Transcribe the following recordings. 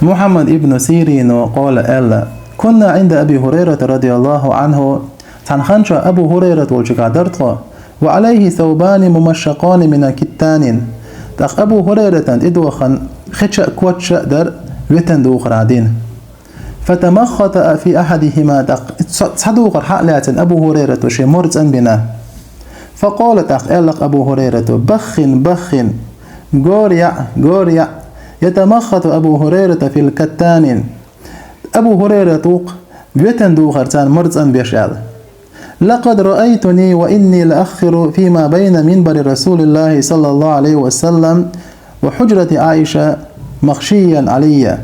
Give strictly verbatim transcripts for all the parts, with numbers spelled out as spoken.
Мухьаммад ибн Сирино къала аьлла: «كنا عند أبي هريرة رضي الله عنه». Цхьана ханчо Абу Хурайрат волчуьнга дара тхо. «وعليه ثوبان ممشقان من كتان». ТӀаккха Абу Хурайратан тӀедоьхна хеча а, коч а дара, ветан духар дина. «فتمخط في أحدهما», тӀаккха цо-, цхьа духар хьа а лаьцна Абу Хурайрато шен морцӀан бина. «فقال», тӀаккха аьлла-кх Абу Хурайрато: «بخ، بخ», гор яӀ, гор яӀ. «يتمخط أبو هريرة في الكتان». Абу Хурайрат ву-кх ветан духар царна морцӀан беш аьлла. «لقد رأيتني وإني لأخر فيما بين منبر رسول الله صلى الله عليه وسلم وحجرة عائشة مغشيا علي».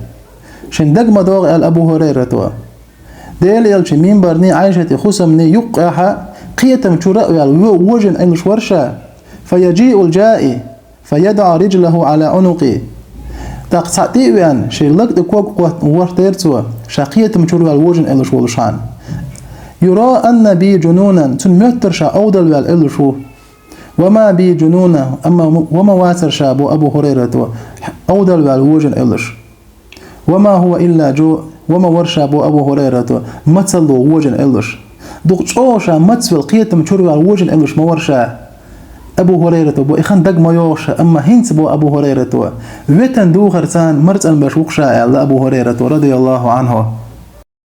Шен дага ма догӀу, аьлла Абу Хурайрато, Делан элчан минбарний Ӏайшатий хӀусамний юккъехьа кхетам чура а ваьлла, во-, вожийна Ӏуьллуш вара ша. «فيجيء الجائي فيضع رجله على عنقي». ТӀаккха цхьаъ тӀе а веана, шен лаг тӀе ког а хӀоттийна вахийтира цо, ша кхетам чура ваьлла вожийна Ӏуьллуш волуш хьан. «يرى أن بي جنونا», цунна моьттура ша овдал ваьлла Ӏуьллуш ву. «وما بي جنون», амма ма-, ва ма вацара ша, бо Абу Хурайрато, овдал ваьлла вожийна Ӏуьллуш. «وما هو إلا جوع», ва ма вара ша, бо Абу Хурайрато, мацалло вожийна Ӏуьллуш. Дукха чӀогӀа ша мацвелла, кхетам чура ваьлла вожийна Ӏуьллуш ма вара ша. Абу Хурайрато бо, и хан дага ма йогӀу ша, амма хӀинца, бо Абу Хурайрато, ветан духар царна морцӀан беш ву-кх ша, аьлла Абу Хурайрато, радияллаху Ӏанху.